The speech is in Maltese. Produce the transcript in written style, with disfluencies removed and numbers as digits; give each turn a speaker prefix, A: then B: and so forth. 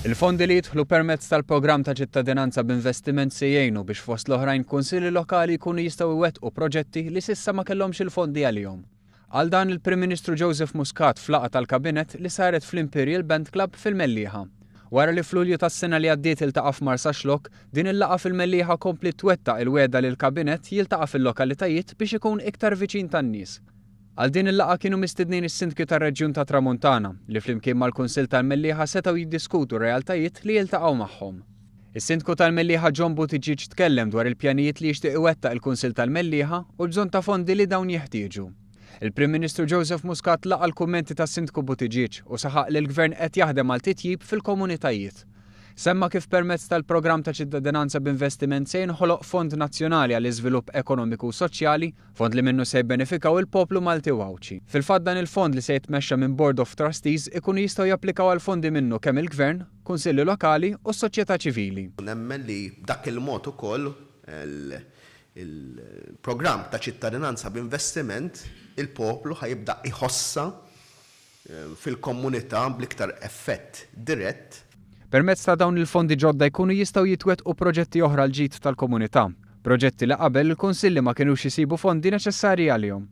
A: Il-fondi li jidħlu permezz tal-programm ta' ċittadinanza b'investiment se jgħinu biex fost l-oħrajn kunsilli lokali jkunu jistgħu jwettqu proġetti li s'issa ma kellhomx il-fondi għalihom. Qal dan il-Prim Ministru Joseph Muscat f'laqgħa tal-Kabinett li saret fl-Imperial Band Club fil-Mellieħa. Wara li f'Lulju tas-sena li għaddiet iltaqa' f'Marsaxlokk, din il-laqgħa fil-Mellieħa kompliet twettaq il-wegħda li l-Kabinett jiltaqa' fil-lokalitajiet biex ikun iktar viċin tan-nies. Għal din il-laqgħa kienu mistednin is-Sindki tar-Reġjun tat-Tramuntana, li flimkien mal-Kunsill tal-Mellieħa setgħu jiddiskutu r-realtajiet li jiltaqgħu magħhom. Is-Sindku tal-Mellieħa John Buttigieg tkellem dwar il-pjanijiet li jixtieq iwettaq il-Kunsill tal-Mellieħa u l-bżonn ta' fondi li dawn jeħtieġu. Il-Prim Ministru Joseph Muscat laqa' l-kummenti tas-Sindku Buttigieg u saħaq li l-Gvern qed jaħdem għal titjib fil-komunitajiet. Semma kif permezz tal-programm ta' ċittadinanza b'investiment se jinħoloq fond nazzjonali għall-iżvilupp ekonomiku u soċjali, Fond li minnu se jibbenefikaw il-poplu Malti u Għawdxi. Fil-fatt dan il-fond li se jitmexxa minn Board of Trustees ikunu jistgħu japplikaw għal fondi minnu kemm il-Gvern, Kunsilli Lokali u s-soċjetà ċivili.
B: Nemmen li b'dak il-mod ukoll il-programm ta' ċittadinanza b'investiment il-poplu ħa jibda jħossha fil-komunità bl-iktar effett dirett.
A: Permezz ta' dawn il-fondi ġodda jkunu jistgħu jitwettqu proġetti oħra għall-ġid tal-komunità, proġetti li qabel il-kunsilli ma kinux isibu fondi neċessarji għalihom.